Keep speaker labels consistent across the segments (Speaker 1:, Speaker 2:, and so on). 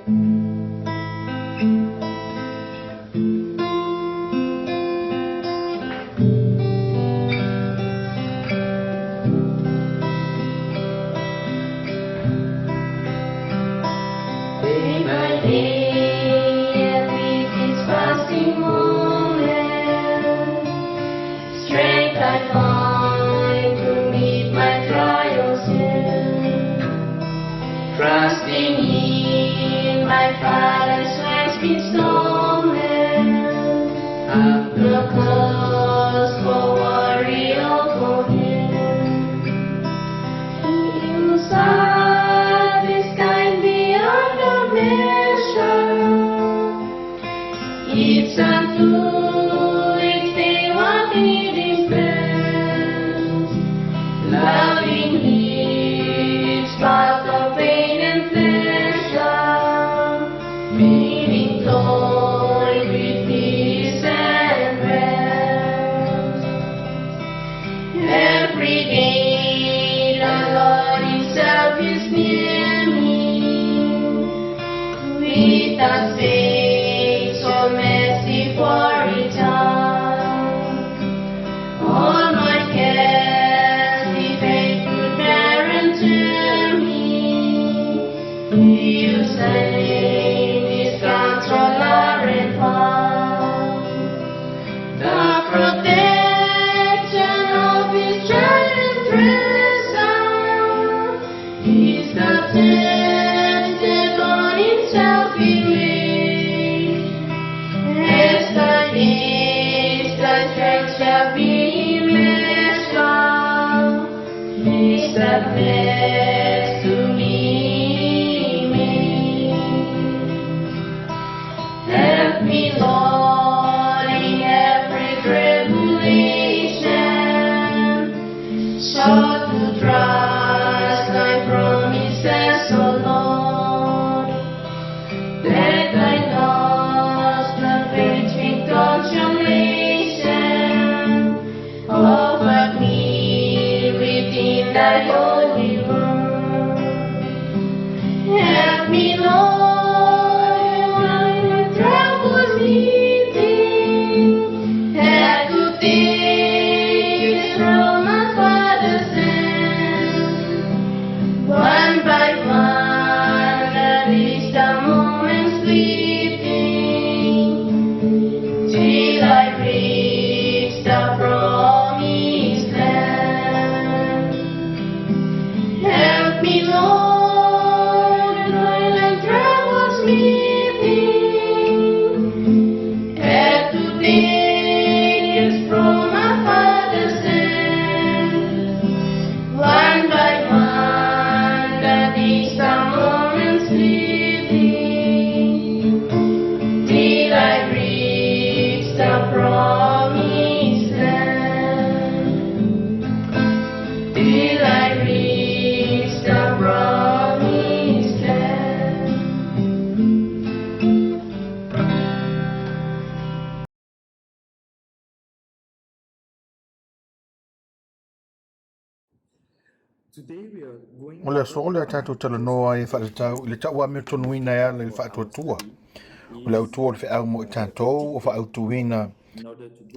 Speaker 1: Day by day, and with each passing moment, strength I find to meet my trials soon. Trusting in my Father's wise bestowment, I've no cause for worry or for fear. Inside this kind beyond all measure, it's unto each day what he dispense. Loving each part of pain and pleasure, meaning toy with peace and rest. Every day the Lord Himself is near me, with a face so mercy for return. All my cares He faithful parent to me. He name is controller and power. The protection of His child treasure is the tested on Himself He waits. As the days the strength shall be measured, He submits to me. Help me, Lord, in every tribulation, so to trust thy promises, O Lord, that I lost the faith with consolation, Comfort me within thy holy word. Help me, Lord, when the troubles meeting, help to take from my Father's hand. One by one, the distant moments fleeting, till I reach the promised land. Help me, Lord, when I troubles meeting, help to take us from my Father's hand. One by one, the distant moments fleeting, till I reach the promised land. Till I reach the promised land.
Speaker 2: O le aso lea tatou talanoa ai e faatatau i le tauamiotonuina e ala i le faatuatua. O le autu o le feau mo i tatou o faaautuina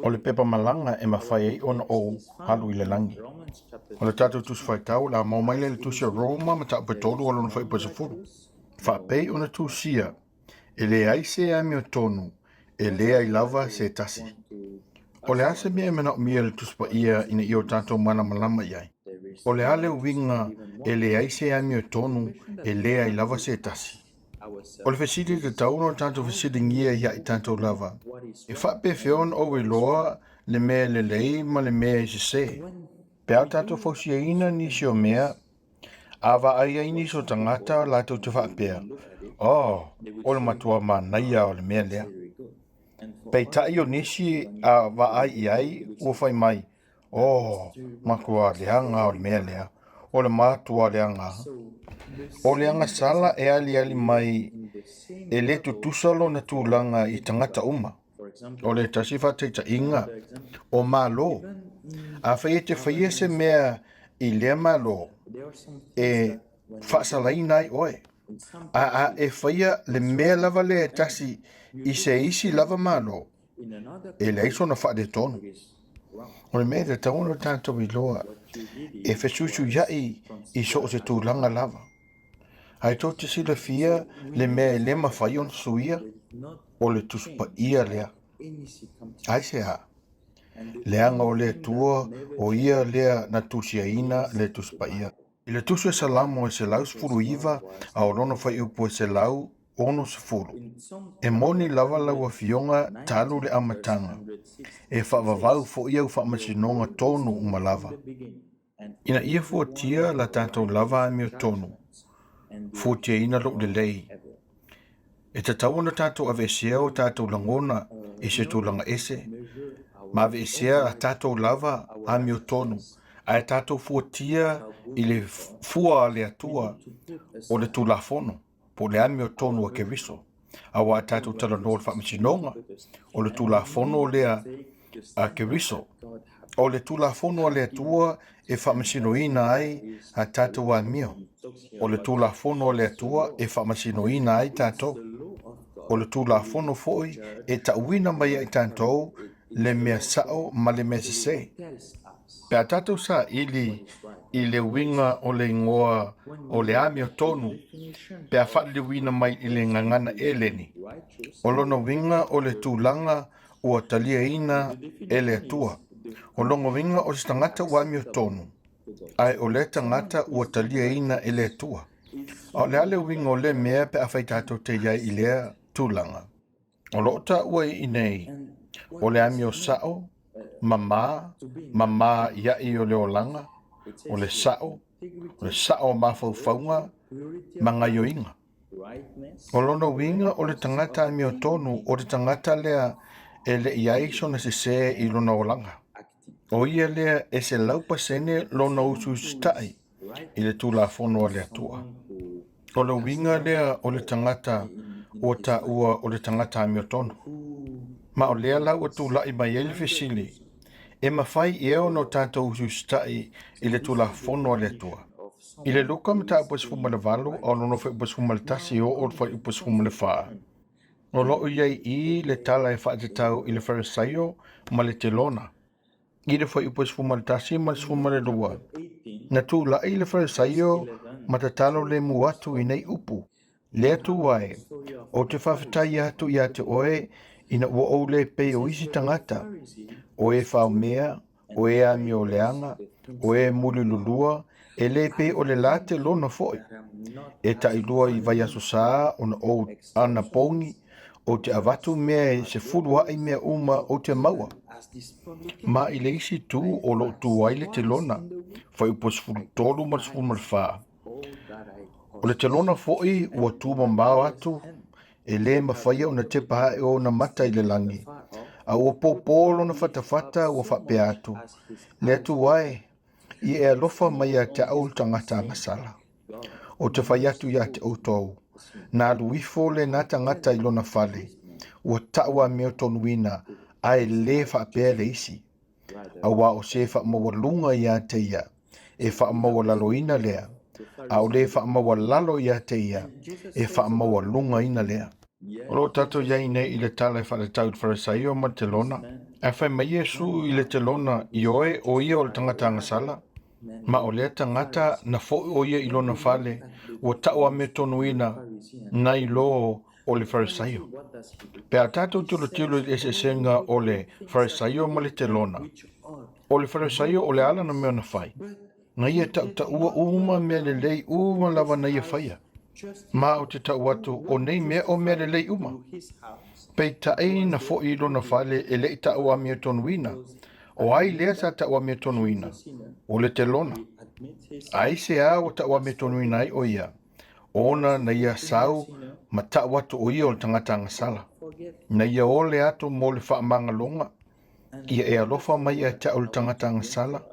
Speaker 2: o le pepa malaga e mafai ai ona ou alu i le lagi. O le tatou tusi faitau o le a maua mai lea i le tusi a Roma mataupu e 3 o lona fuaiupu e 10. Faapei ona tusia, e leai se amiotonu, e leai lava se tasi. O le a se mea e manaomia e le Tusi Paia ina ia o tatou malamalama i ai? O le a le uiga e leai se amiotonu, e leai lava se tasi? O le fesili e tatau ona o tatou fesiligia ia i tatou lava, e faapefea ona ou iloa le mea e lelei ma le mea e sese? Pe a tatou fausiaina nisi o mea, a vaai ai nisi o tagata latou te faapea, Oh, o le matua manaia o le mea lea. Peitai o nisi a vaai i ai ua fai mai, Oh, matua leaga o le mea lea. O le matua leaga. O le agasala e aliali mai e le tutusa lona tulaga i tagata uma. O le tasi faataitaiga, o Malo. Afai e te faia se mea i lea Malo, e faasalaina ai oe. A a e faia le mea lava lea e tasi i se isi lava Malo, e leai sona faaletonu. O le mea e tatau ona tatou iloa, e fesuisuiaʻi i so o se tulaga lava. Ae tou te silafia le mea e le mafai ona suia, o le Tusi Paia lea. Aisea? Leaga o le Atua o Ia lea na tusiaina le Tusi Paia. I le Tusi a Salamo e 119 a o lona fuaiupu e 160, E moni lava lau Afioga talu le amataga, e faavavau foi au faamasinoga tonu uma lava. Ina ia fuatia la tatou lava amiotonu, fuatiaina lou lelei. E tatau ona tatou aveesea o tatou lagona i se tulaga ese, ma aveesea a tatou lava amiotonu, ae tatou fuatia i le fua a le Atua o le Tulafono, po o le amiotonu a Keriso. Aua a tatou talanoa i le faamasinoga, o le Tulafono lea a Keriso, o le Tulafono a le Atua e faamasinoina ai a tatou amio. O le Tulafono a le Atua e faamasinoina ai tatou. O le Tulafono foi e tauina mai ai tatou le mea sao ma le mea sese. Pe a tatou saili i le uiga o le igoa o le amiotonu pe a faaliliuina mai i le gagana Eleni, o lona uiga o le tulaga ua taliaina e le Atua. O lona uiga o se tagata ua amiotonu, ae o lea tagata ua taliaina e le Atua. A o le a le uiga o lea mea pe afai tatou te i ai i lea tulaga? O lo o taua i inei, o le amio sao, mamā, mamā iaʻi o le olaga, o le sao, o le sao o mafaufauga ma gaioiga. O lona uiga o le tagata amiotonu o le tagata lea e le i ai sona sesē i lona olaga. O ia lea e 100% lona usuusitaʻi i le Tulafono a le Atua. O le uiga lea o le tagata ua taua o le tagata amiotonu. Ma o lea la ua tulaʻi mai ai le fesili, e mafai ea ona o tatou usuusitaʻi i le Tulafono a le Atua? I le Luka mataupu e 18 a o lona fuaiupu 11 e oo i le fuaiupu 14, o lo o i ai i le tala e faatatau i le Farisaio ma le Telona. I le fuaiupu 11 ma le 12, na tulaʻi le Farisaio ma tatalo lemu atu i nei upu, Le Atua e, ou te faafetai atu ia te oe ina ua ou le pei o isi tagata, o e faomea, o e amioleaga, o e mulilulua, e le pei o le la telona foi. E tailua i vaiaso sa ona ou anapogi, ou te avatu mea e sefulu aʻi mea uma ou te maua. Ma i le isi itu o lo o tu ai le telona, fuaiupu 13 ma le 14. O le telona foi ua tu mamao atu, e le mafaia ona tepa ae ona mata i le lagi, a ua pōpō lona fatafata ua faapea atu, Le Atua e, ia e alofa mai ia te au le tagata agasala. Ou te fai atu ia te outou, na alu ifo lena tagata i lona fale, ua taʻu amiotonuina, a e le faapea le isi. Auā o se faamaualuga ia te ia, e faamaualaloina lea, a o le faamaualalo ia te ia, e faamaualugaina lea. O lo o tatou i ai nei i le tala e faatatau i le Farisaio ma le Telona. Ae fai mai Iesu i le Telona, Ioe, o ia o le tagata agasala, ma o lea tagata na foi o ia i lona fale, ua tau amiotonuina nai lo o le Farisaio. Pe a tatou tilotilo i le eseesega o le Farisaio ma le Telona, o le Farisaio o le a lana mea na fai? Na ia tautaua uma mea lelei uma lava na ia faia. Ma ou te tau atu, o nei mea o mea lelei uma. Peitai na foi i lona fale e le i tau amiotonuina. O ai lea sa tau amiotonuina? O le Telona. Aisea ua tau amiotonuina ai o ia? Ona na ia sau ma tau atu o ia o le tagata agasala. Na ia ole atu mo le faamagaloga, ia e alofa mai ia te au le tagata agasala,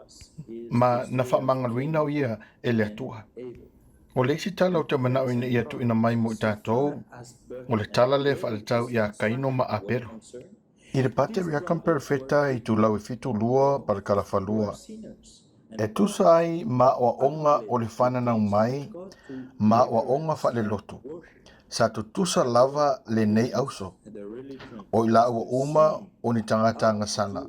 Speaker 2: ma na faamagaloina o ia e le Atua. O le isi tala ou te manao ina ia tuuina mai mo i tatou, o le tala lea e faatatau ia Kaino ma Apelo. I le Pateriaka ma Perofeta, itulau e 72, palakalafa 2. E tusa ai ma aoaoga o le fananau mai ma aoaoga faalelotu, sa tutusa lava lenei auso, o i laua uma o ni tagata agasala,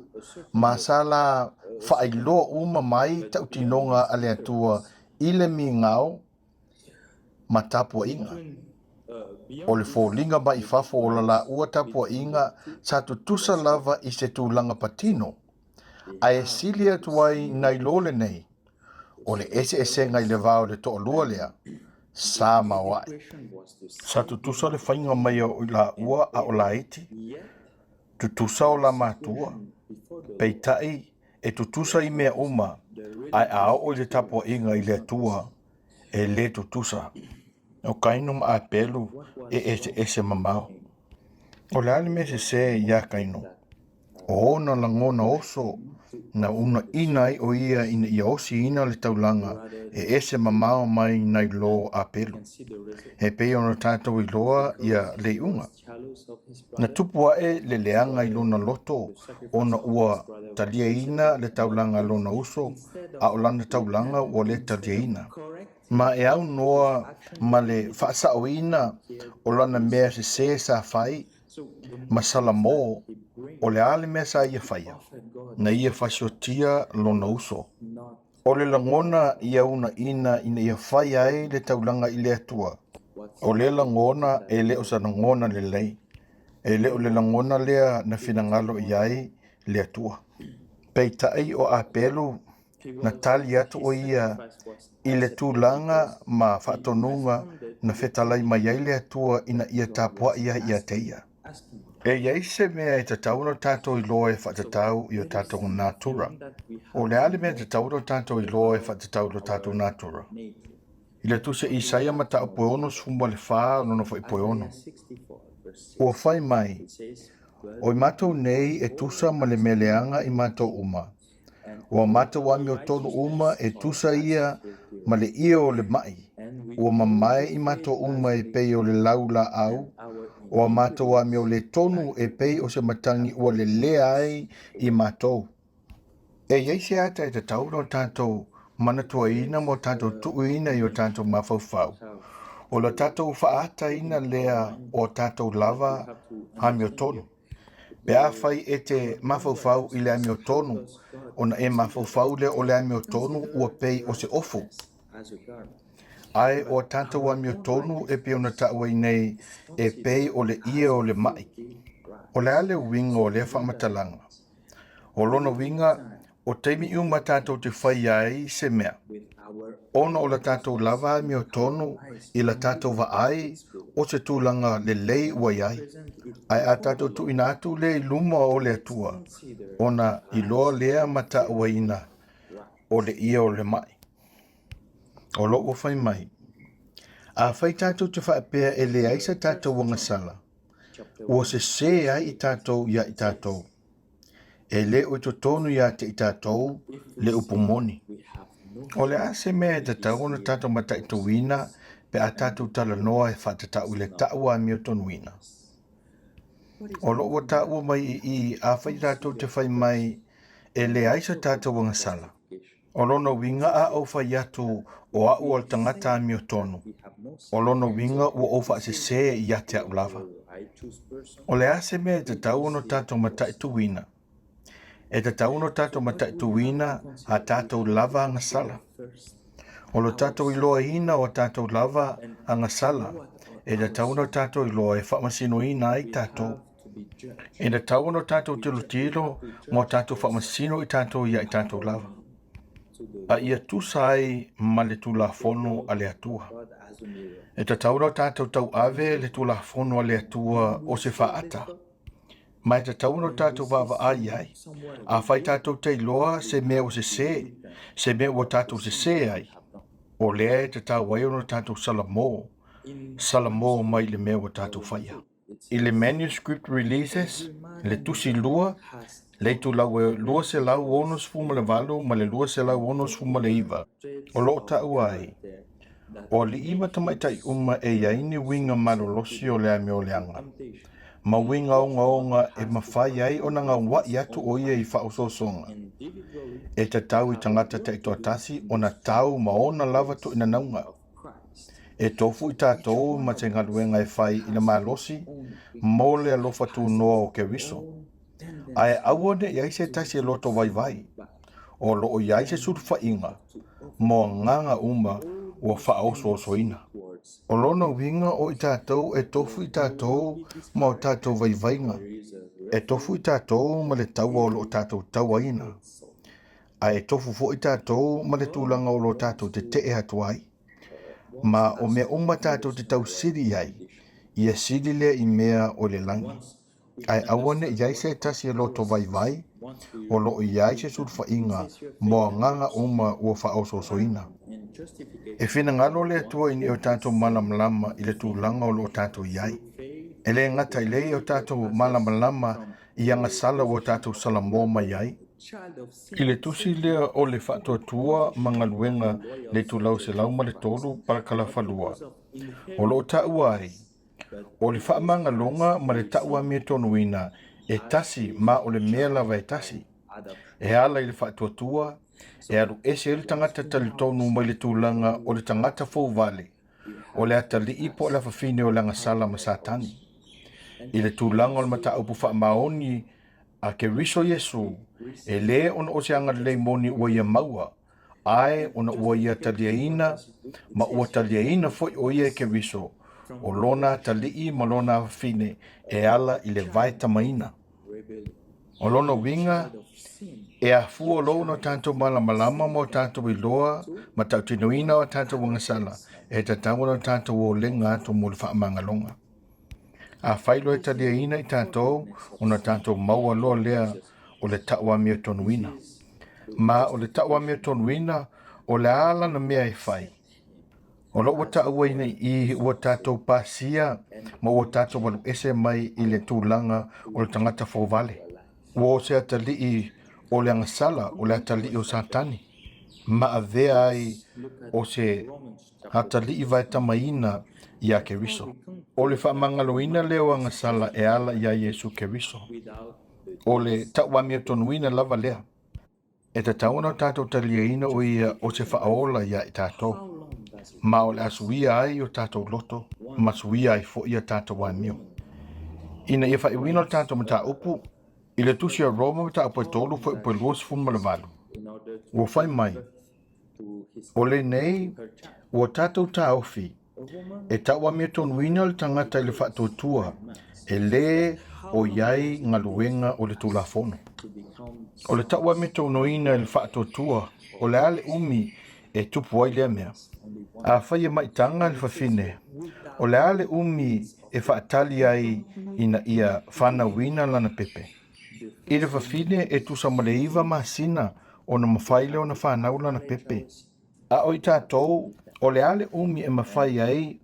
Speaker 2: ma sa la faailoa uma mai tautinoga a le Atua i le migao ma tapuaiga. O le foliga mai i fafo o la laua tapuaiga sa tutusa lava i se tulaga patino, ae sili atu ai nai lo lenei, o le eseesega i le va o le toalua lea, sa maoae. Sa tutusa le faiga mai o i laua a o laiti, tutusa o la matua, peitai e tutusa i mea uma, ae a oo i le tapuaiga i le Atua, e le tutusa. O Kaino ma Apelu e eseese mamao. O le a le mea sese iā Kaino? O ona lagona oso na uunaina ai o ia ina ia osiina le taulaga e ese mamao mai nai lo Apelu. E pei ona tatou iloa ia le iuga. Na tupu ae le leaga i lona loto ona ua taliaina le taulaga a lona uso, a o lana taulaga ua le taliaina. Ma e aunoa ma le faasaoina o lana mea sese sa fai ma Salamo, o le a le mea sa ia faia? Na ia fasiotia lona uso. O le lagona ia uunaina ina ia fai ai le taulaga i le Atua. O lea lagona e le o se lagona lelei. E le o le lagona lea na finagalo i ai le Atua. Peitai o Apelu na tali atu o ia i le tulaga ma faatonuga na fetalai mai ai le Atua ina ia tapuai ai ia te ia. E i ai se mea e tatau ona tatou iloa e faatatau i o tatou natura. O le a le mea e tatau ona tatou iloa e faatatau i lo tatou natura? I le tusi a Isaia mataupu e 64 lona fuaipue 6, ua fai mai, O i matou nei e tusa ma le mea leaga i matou uma, Ua matou amiotonu uma e tusa ia ma le ie o le maʻi, ua mamae i matou uma e pei o le lau laau, o a matou amio le tonu e pei o se matagi ua lelea ai i matou. E i ai se ata e tatau ona tatou manatuaina ma o tatou tuuina i o tatou mafaufau, o le tatou faaataina lea o tatou lava amiotonu. Pe afai e te mafaufau i le amiotonu, ona e mafaufau lea o le amiotonu ua pei o se ofu. Ae o a tatou amiotonu e pei ona taua i nei e pei o le ie o le maʻi. O le a le uiga o lea faamatalaga? O lona uiga, o taimi uma tatou te fai ai se mea, ona o la tatou lava amiotonu i la tatou vaai o se tulaga lelei ua i ai. Ae a tatou tuuina atu lea i luma o le Atua, ona iloa lea ma tauaina o le ia o le maʻi. O lo o ua fai mai, afai tatou te faapea e leai se tatou agasala, ua sese ai i tatou iā i tatou. E le o i totonu iā te i tatou le upu moni. O le a se mea e tatau ona tatou mataituina pe a tatou talanoa e faatatau i le taʻu amiotonuina? O lo o ua taua mai i i, afai tatou te fai mai e leai se tatou agasala, O lona uiga a ou fai atu o aʻu o le tagata amiotonu, o lona uiga ua ou faasese ia te aʻu lava. O le a se mea e tatau ona tatou mataituina? E tatau ona tatou mataituina a tatou lava agasala. O lo tatou iloaina o a tatou lava agasala, e tatau ona tatou iloa e faamasinoina ai tatou. E tatau ona tatou tilotilo ma o tatou faamasino i tatou ia i tatou lava, a ia tusa ai ma le Tulafono a le Atua. E tatau ona tatou tauave le Tulafono a le Atua o se faaata, ma e tatau ona tatou vaavaai i ai. Afai tatou te iloa se mea ua sese, se mea ua tatou sese ai, o lea e tatau ai ona tatou salamo, salamo mai le mea ua tatou faia. I le Manuscript Releases, le Tusi 2, le itulau e 268 ma le 269, o lo o taua ai, O alii ma tamaitai uma e i ai ni uiga malolosi o le amioleaga. ma uiga ogaoga e mafai ai ona gauaʻi atu ʻo ia i faaosoosoga. E tatau i tagata taitoatasi ona tau ma ona lava tuuinanauga. E tofu i tatou ma se galuega e fai i le malosi mo le alofa tunoa o Keriso. Ae aua ne i ai se tasi e loto vaivai, o lo o i ai se sulufaiga mo agaga uma ua faaosoosoina. O lona uiga o i tatou e tofu i tatou ma o tatou vaivaiga, e tofu i tatou ma le taua o lo o tatou tauaina, ae e tofu foi tatou ma le tulaga o lo o tatou tetee atu ai. Ma o mea uma tatou te tausili i ai, ia sili lea i mea o le lagi. Ae aua ne i ai se tasi e loto vaivai, o lo o i ai se sulufaiga mo agaga uma ua faaosoosoina. E finagalo le Atua ina ia o tatou malamalama i le tulaga o lo o tatou i ai. E le gata i lea ia o tatou malamalama i agasala ua tatou salamo mai ai. I le tusi lea o le Faatuatua ma Galuega le itulau 103 parakalafa 2, o lo o taua ai, O le faamagaloga ma le tauamiotonu e tasi ma o le mea lava e tasi. E ala i le faatuatua, e alu ese ai le tagata talitonu mai le tulaga o le tagata fouvale, o le atalii po o le afafine o le agasala ma Satani. I le tulaga o le mataupu faamaoni a Keriso Iesu, e lē ona o se agalelei moni ua ia maua, ae ona ua ia taliaina ma ua taliaina foi ʻo ia e Keriso, o lona atalii ma lona afafine e ala i le vaetamaina. O lona uiga, e afua loa ona tatou malamalama ma o tatou iloa ma tautinoina o tatou agasala, e tatau ona tatou olega atu mo le faamagaloga. Afai loa e taliaina i tatou, ona tatou maua loa lea o le tauamiotonuina. Ma o le tauamiotonuina, o le a lana mea e fai? O lo o ua taua ina i i ua tatou pasia ma ua tatou alu ese mai i le tulaga o le tagata fouvale. Ua o se atalii o le agasala, o le atalii o Satani, ma avea ai o se atalii vaetamaina iā Keriso. O le faamagaloina lea o agasala e ala iā Iesu Keriso. O le tauamiotonuina lava lea. E tatau ona tatou taliaina o ia o se faaola iā i tatou, ma o le a suia ai o tatou loto ma suia ai foi a tatou amio. Ina ia faaiuina o le tatou mataupu i le Tusi a Roma mataupu e 3 fuaiupu e 28, ua fai mai, O lenei ua tatou taofi e tauamiotonuina le tagata i le faatuatua e lē o i ai galuega o le Tulafono. O le tauamiotonuina i le faatuatua, o le a le umi e tupu ai lea mea? Afai e maitaga le fafine, o le a le umi e faatali ai ina ia fanauina lana pepe? I le fafine e tusa ma le 9 masina ona mafai lea ona fanau lana pepe. A o i tatou, o le a le umi e mafai ai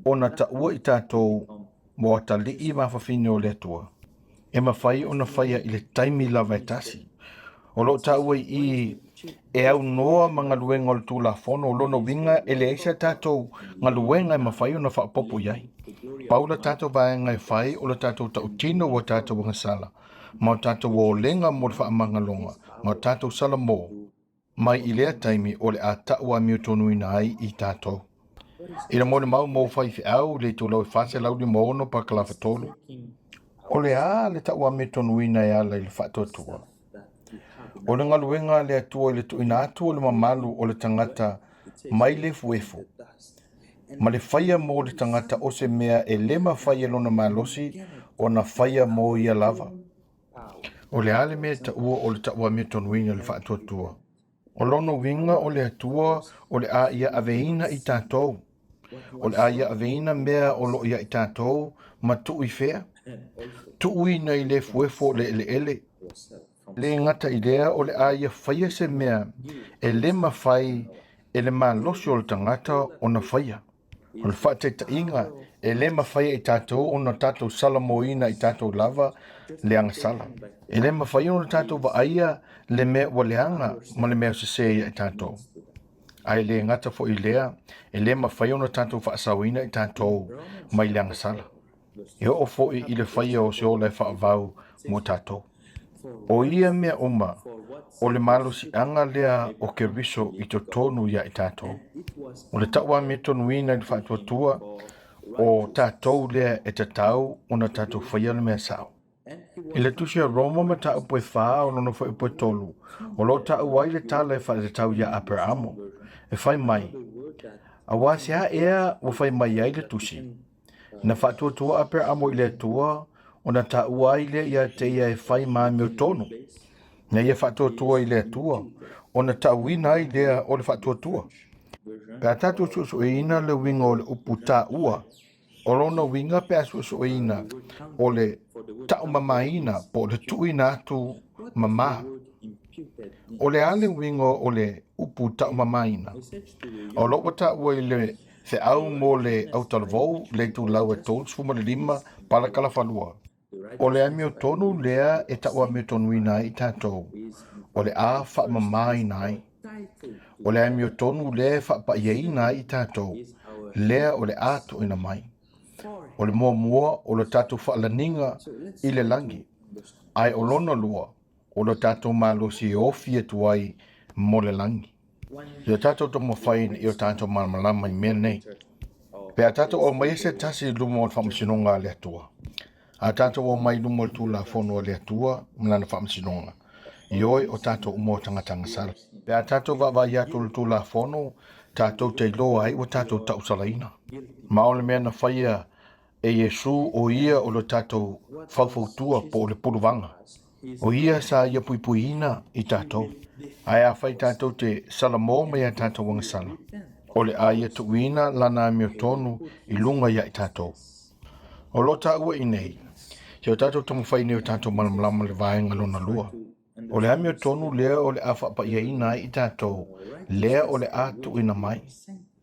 Speaker 2: ona taua i tatou mo atalii ma afafine o le Atua? E mafai ona faia i le taimi lava e tasi. O lo o taua i i e aunoa ma galuega o le Tulafono, o lona uiga e leai se tatou galuega e mafai ona faaopoopo i ai. Pau la tatou vaega e fai o le tatou tautino ua tatou agasala ma o tatou olega mo le faamagaloga ma o tatou salamo mai i lea taimi o le a tau amiotonuina ai i tatou. I le molimau mo faifeau i le itulau e 456 pakalafa 3, o le a le tau amiotonuina e ala i le faatuatua? O le galuega a le Atua i le tuuina atu o le mamalu o le tagata mai le efuefu, ma le faia mo le tagata o se mea e le mafai e lona malosi ona faia mo ia lava. O le a le mea e taua o le tauamiotonuina i le faatuatua? O lona uiga o le Atua o le a ia aveina i tatou. O le a ia aveina mea o lo o ia i tatou ma tuu i fea? Tuuina i le efuefu o le eleele. Le gata i lea o le a ia faia se mea e le mafai e le malosi o le tagata ona faia. O le faataitaiga, e le mafai e i tatou ona tatou salamoina i tatou lava le agasala. E le mafai ona tatou vaaia le mea ua leaga ma le mea sese ia i tatou. Ae le gata foi i lea, e le mafai ona tatou faasaoina i tatou mai le agasala. E oo foi i le faia o se ola e faavau mo tatou. O ia mea uma, o le malosiaga lea o Keriso i totonu ia i tatou. O le tauamiotonuina i le faatuatua, o tatou lea e tatau ona tatou faia le mea sao. I le tusi a Roma mataupu e 4 o lona fuaiupu e 3, o lo o taua ai le tala e faatatau ia Aperamo, e fai mai, Auā se a ea ua fai mai ai le tusi? Na faatuatua Aperamo i le Atua, ona taua ai lea ia te ia e fai ma amiotonu. Na ia faatuatua i le Atua, ona tauina ai lea o le faatuatua. Pe a tatou suesueina le uiga o le upu taua, o lona uiga pe a suesueina o le taumamaina po o le tuuina atu mama. O le a le uiga o le upu taumamaina? O lo o ua taua i le feau mo le autalavou le itulau e 35 palakalafa 2. O le amiotonu lea e tauamiotonuina ai i tatou, o le a faamamaina ai. O le amiotonu lea e faapaiaina ai i tatou, lea o le a tuuina mai. O le muamua o le tatou faalaniga i le lagi, ae o lona lua, o le tatou malosi e ofi atu ai mo le lagi. Ia tatou taumafai ina ia tatou malamalama i mea nei. Pe a tatou aumaia se tasi i luma o le faamasinoga a le Atua, a tatou omai i luma o le Tulafono a le Atua ma lana faamasinoga, ioe, o tatou uma o tagata agasala. Pe a tatou vaavaai atu i le Tulafono, tatou te iloa ai ua tatou tausalaina. Ma o le mea na faia e Iesu o ia o le tatou faufautua po o le puluvaga. O ia sa ia puipuiina i tatou. Ae afai tatou te salamo mai a tatou agasala, o le a ia tuuina lana amiotonu i luga ia i tatou. O lo o taua i nei, se o tatou taumafai nei o tatou malamalama le vaega lona lua. O le amiotonu lea o le a faapaiaina ai i tatou, lea o le a tuuina mai.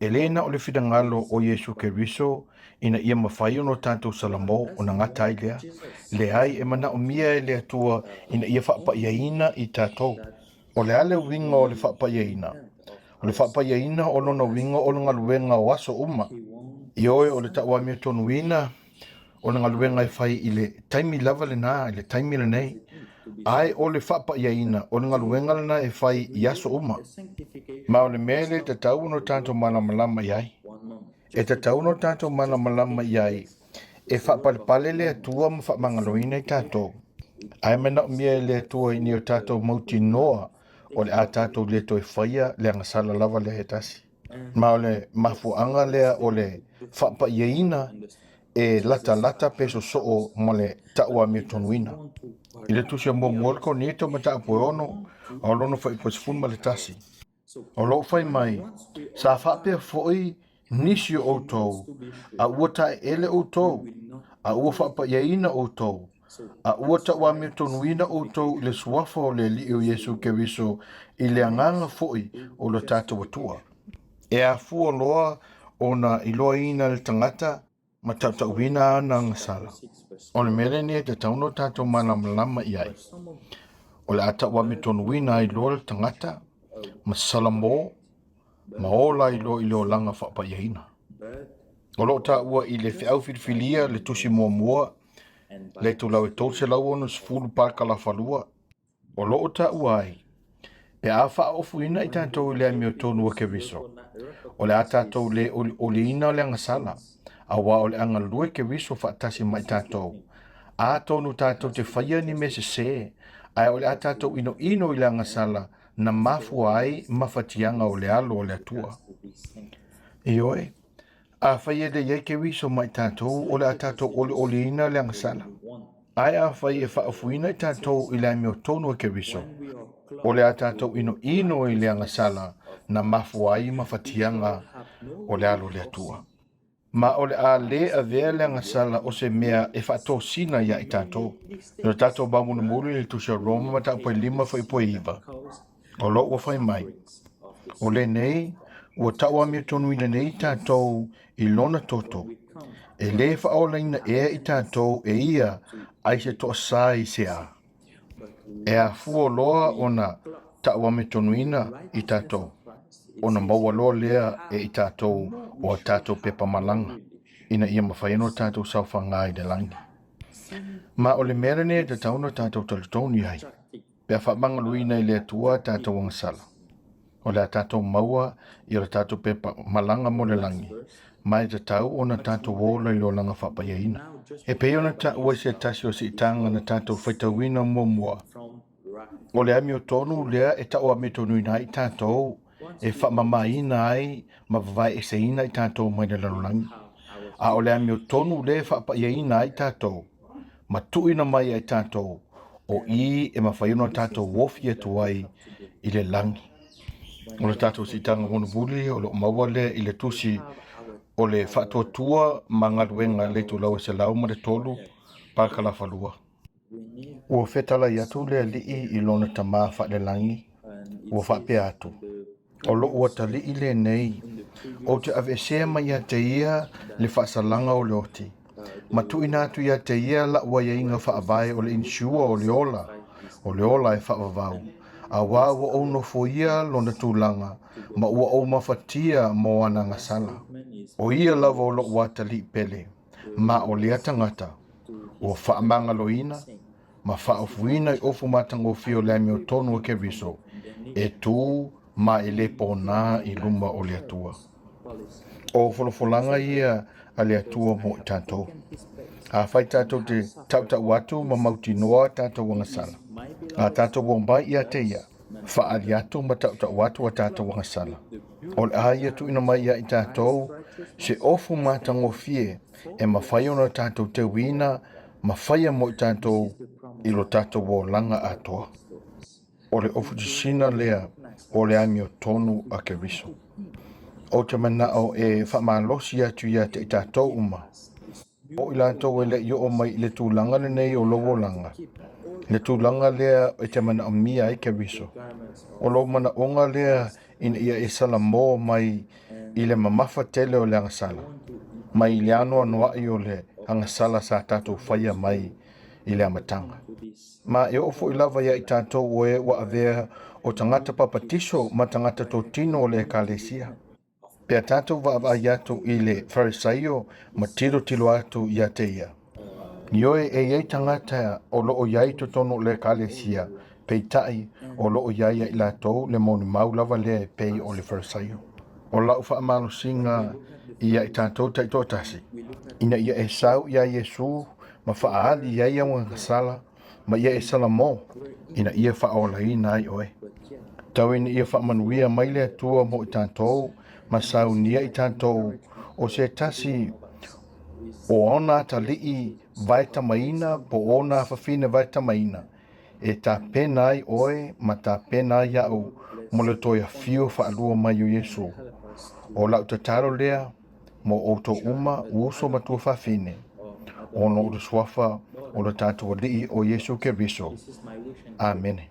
Speaker 2: E le na o le finagalo o Iesu Keriso ina ia mafai ona tatou salamo ona gata ai lea. Leai, e manaomia e le Atua ina ia faapaiaina i tatou. O le a le uiga o le faapaiaina? O le faapaiaina o lona uiga o le galuega o aso uma. Ioe, o le tauamiotonuina o le galuega e fai i le taimi lava lena, i le taimi lenei. Ae o le faapaiaina o le galuega lena e fai i aso uma. Ma o le mea lea e tatau ona tatou malamalama i ai. E tatau ona tatou malamalama i ai e faapalepale le Atua ma faamagaloina i tatou. Ae manaomia e le Atua ina ia tatou mautinoa o le a tatou le toe faia le agasala lava lea e tasi. Ma o le mafuaaga lea o le faapaiaina e latalata pe sosoo ma le tauamiotonuina. I le tusi a muamua o le Korinito mataupu e 6, o lona fuaiupu e 11, o lo o fai mai, Sa faapea foi nisi o outou, a ua taeele outou, a ua faapaiaina outou, a ua tauamiotonuina outou i le suafa o le Alii o Iesu Keriso i le agaga foi o lo tatou Atua. E afua loa ona iloaina le tagata ma tautauina ana agasala. O le mea lenei e tatau ona tatou malamalama i ai, o le a tauamiotonuina ai loa le tagata ma salamo ma ola ai loa i le olaga faapaiaina. O lo o taua i le feau filifilia le tusi muamua le itulau e 360 parakalafa 2, o lo o taua ai, pe a faaofuina i tatou i le amiotonu a Keriso, o le a tatou le olioliina le agasala, auā o le a galue Keriso faatasi ma i tatou. Atonu tatou te faia ni mea sesē, ae o le a tatou inoino i le agasala na mafua ai mafatiaga o le alo o le Atua. Ioe, afai e le i ai Keriso ma i tatou, o le a tatou olioliina le agasala. Ae afai e faaofuina i tatou i le amiotonu a Keriso, o le a tatou inoino i le agasala na mafua ai mafatiaga o le alo o le Atua. Ma o le a le avea le agasala o se mea e faatosina ia i tatou. I lo tatou maumunumuli i le tusi a Roma mataupu e 5 fuaiupu e 9, o lo o ua fai mai, O lenei ua tauamiotonuina nei tatou i lona toto, e le faaolaina ea i tatou e ia ai se toasā i se a. E afua loa ona tauamiotonuina i tatou, ona maua loa lea e i tatou o a tatou pepa malaga. ina ia mafai ona tatou saofaga i le lagi. Ma o le mea lenei e tatau ona tatou talitonu ai, pe a faamagaloina i le Atua a tatou agasala, o le a tatou maua i o tatou pepa malaga mo le lagi, ma e tatau ona tatou ola i le olaga faapaiaina. E pei ona taua i se tasi o siitaga na tatou faitauina muamua, o le amiotonu lea e tau amiotonuina ai i tatou, e faamamaina ai ma vavaeeseina i tatou mai le lalolagi. A o le amiotonu lea e faapaiaina ai tatou, ma tuuina mai ai tatou, o i e mafai ona tatou ofi atu ai i le lagi. O le tatou siitaga mulimuli o lo o maua lea i le tusi o le Faatuatua ma Galuega le itulau e 103, parakalafa 2. Ua fetalai atu le Alii i lona Tama faalelagi, ua faapea atu, O lou atalii lenei, ou te aveesea mai ia te ia le faasalaga o le oti, ma tuuina atu ia te ia lau aiaiga faavae o le insure o le ola, o le ola e faavavau, auā ua ou nofoia lona tulaga ma ua ou mafatia mo ana agasala. O ia lava o lou atalii pele, ma o lea tagata ua faamagaloina ma faaofuina i ofu matagofie o le amiotonu o Keriso, e tu ma e le pōnā i luma o le Atua. O folafolaga ia a le Atua mo i tatou. Afai tatou te tautau atu ma mautinoa tatou agasala, a tatou omai ia te ia, faaali atu ma tautau atu a tatou agasala, o le a ia tuuina mai ia i tatou se ofu matagofie e mafai ona tatou teuina ma faia mo i tatou i lo tatou olaga atoa. O le ofu sisina lea o le amiotonu a Keriso. Ou te manao e faamalosi atu ia te i tatou uma, o i latou e le i oo mai i le tulaga lenei o lou olaga, le tulaga lea e te manaomia ai Keriso. O lou manaoga lea ina ia e salamo mai i le mamafa tele o le agasala, mai le anoanoai o le agasala sa tatou faia mai i le amataga. Ma e oo foi lava ia i tatou o e ua avea o tagata papatiso ma tagata totino o le ekalesia. Pe a tatou vaavaai atu i le Farisaio ma tilotilo atu ia te ia. Ioe, e i ai tagata o loo i ai i totonu o le ekalesia, peitai o loo i ai ia i latou le molimau lava lea e pei o le Farisaio. O lau faamalosiga ia i tatou taitoatasi, ina ia e sau iā Iesu ma faaali i ai au agasala, ma ia e salamo, ina ia faaolaina ai oe. Tau ina ia faamanuia mai le Atua mo i tatou ma saunia i tatou o se tasi o ona atalii vaetamaina po o ona afafine vaetamaina e tapena ai oe ma tapena ai au mo le toe afio faalua mai o Iesu. O lau tatalo lea mo outou uma uso ma tuafafine, ona o le suafa o le tatou Alii o Iesu Keriso. Amene.